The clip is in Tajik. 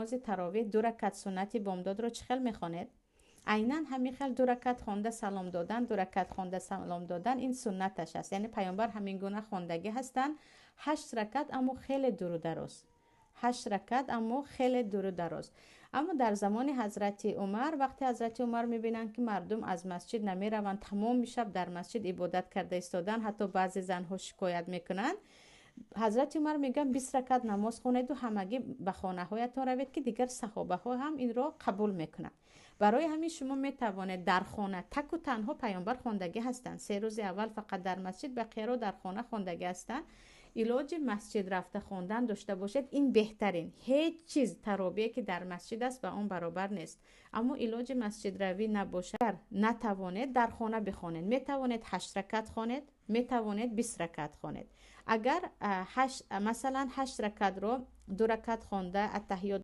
Намози таровеҳ, ду ракат суннати бомдодро чӣ хел мехонед? Айнан ҳамин хел: ду ракат хонда, салом додан, ду ракат хонда, салом додан. Ин суннаташ аст, яъне Паёмбар ҳамин гуна хондагӣ ҳастанд. Ҳашт ракат, аммо хеле дуру дароз. Ҳашт ракат, аммо хеле дуру дароз. Аммо дар замони Ҳазрати Умар, вақте Ҳазрати Умар мебинанд, ки мардум аз масҷид намераванд, тамоми шаб дар масҷид ибодат карда истоданд, ҳатто баъзе занҳо шикоят мекунанд, Ҳазрати Умар мегӯянд: 20 ракат намоз хонеду ҳамагӣ ба хонаҳоятон равед, ки дигар саҳобаҳо ҳам инро қабул мекунанд. Барои ҳамин шумо метавонед дар хона таку танҳо. Паёмбар хондагӣ ҳастанд: 3 рӯзи аввал фақат дар масҷид, бақияро дар хона хондагӣ ҳастанд. Илоҷи масҷид рафта хондан дошта бошед, ин беҳтарин. Ҳеҷ чиз таровие ки дар масҷид аст, ба он баробар нест. Аммо илоҷи масҷидравӣ набошад, натавонед, дар хона бихонед. Метавонед ҳашт ракат хонед, метавонед 20 ракат хонед. Агар масалан, ҳашт ракатро ду ракат хонда, аттаҳиёт